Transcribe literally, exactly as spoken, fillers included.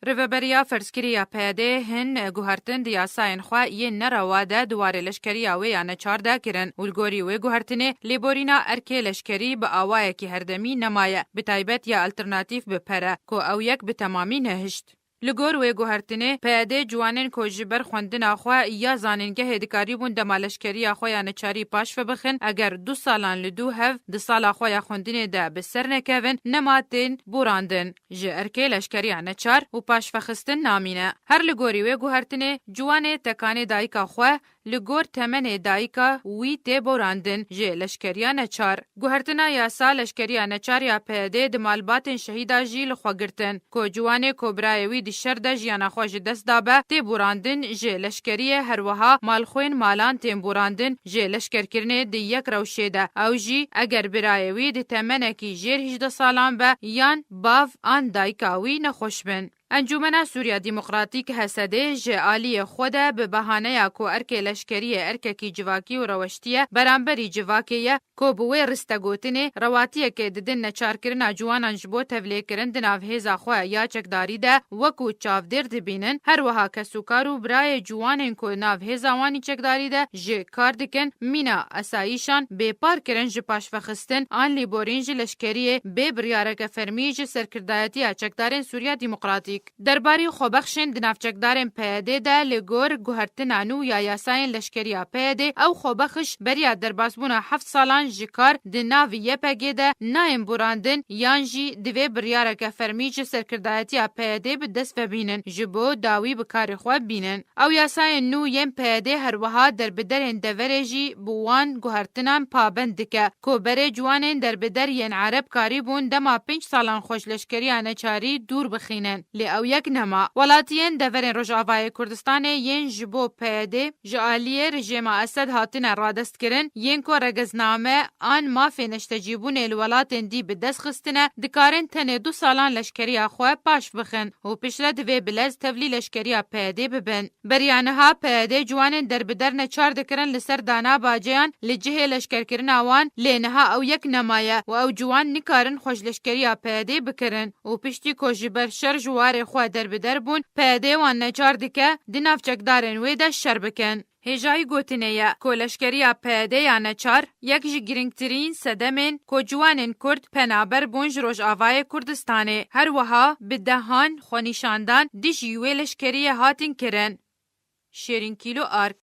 Rêveberiya ferzkirî ya P Y D hin guhertin di yasayên xwe yên nerewa de di warê leşkeriya wê ya neçar de kirin û li gorî wê guhertinê lêborîna erkê leşkerî bi awayekî herdemî nemaye, bi taybet ya alternatîf bi pere, ku ew yek bi temamî nehişt. Li gor wê guhertinê, P Y D ciwanên ku ji ber xwendina xwe ya zanîngehê dikarîbûn dema leşkeriya xwe ya neçarî paş ve bixin, eger du salan li dû hev di sala xwe ya xwendinê de bi ser nekevin, nema tên borandin ji erkê leşkeriya neçar û paşvexistin namîne. Her li gorî wê guhertinê, ciwanê tekanê dayika xwe li gor temenê dayika wî tê borandin ji leşkeriya neçar. Guhertina yasa leşkeriya neçar ya P Y D di malbatên şehîda jî li xwe girtin, ku ciwanê ku birayê wî di şer de jiyana xwe ji dest dabe, tê borandin ji leşkeriyê, herwiha malxwên malan tên borandin ji leşkerkirinê di yek rewşê de, ew jî eger birayê wî di temenekî jêr hejdeh salan be yan bav an dayika wî nexweş bin. Encûmena Sûriya Demokratîk, H S D, ji aliyê xwe de bi behaneya ku erkê leşkeriyê erkekî civakî û reweştî ye, beramberî civakê ye, ku bi wê ristegotinê rewatiyekê didin neçarkirina ciwanan ji bo tevlêkirin di nav hêza xwe ya çekdarî de wekû çavdêr dibînin, her wiha kesûkar û birayê ciwanên ku nav hêza wan î çekdarî de ji kar dikin, mîna esayîşan bêpar kirin ji paşvexistin an lêborîn ji leşkeriyê bê biryareke fermî ji serkirdayetiya çekdarên Sûriya Demokratîk. Derbarî xwebexşên di nav çekdarên P Y D de li gor guhertina nû ya yasayên leşkeriya P Y D, ew xwebexiş beriya derbasbûna heft salan ji kar di nav Y P G de nayên borandin yan jî divê biryareke fermî ji serkirdayetiya P Y D bi dest ve bînin, ji bo dawî bi karê xwe bînin. Ew yasayên nû yên P Y D herwiha derbiderên deverê jî bi wan guhertinan pabend dike, ku berê ciwanên derbider yên Ereb karîbûn dema pênc salan xwe ji leşkeriya neçarî dûr bixînin. Lê ew yek nema. Welatiyên deverên Rojavayê Kurdistanê yên ji bo P Y D ji aliyê rejêma Esed hatine radestkirin, yên ku regezname an mafê neştecîbûnê li welatên dî bi dest xistine, dikarin tenê du salan leşkeriya xwe paş bixin û piştre divê bi lez tevlî leşkeriya P Y D bibin. Beriya niha P Y D ciwanên derbider neçar dikirin li ser dana baceyan li cihê leşkerkirina wan, lê niha ew yek nemaye û ew ciwan nikarin xwe ji leşkeriya P Y D bikirin û piştî ku ji ber şer ji warê xwe derbider bûn, P Y D wan neçar dike di nav çekdarên wê de şer bikin. Hêjayî gotinê ye ku leşkeriya P Y D ya neçar yek ji girîngtirîn sedemên ku ciwanên Kurd penaber bûn ji Rojavayê Kurdistanê. Her wiha bi dehan xwenîşandan dijî wê leşkeriyê hatin kirin. Şêrîn Kîlo Ark.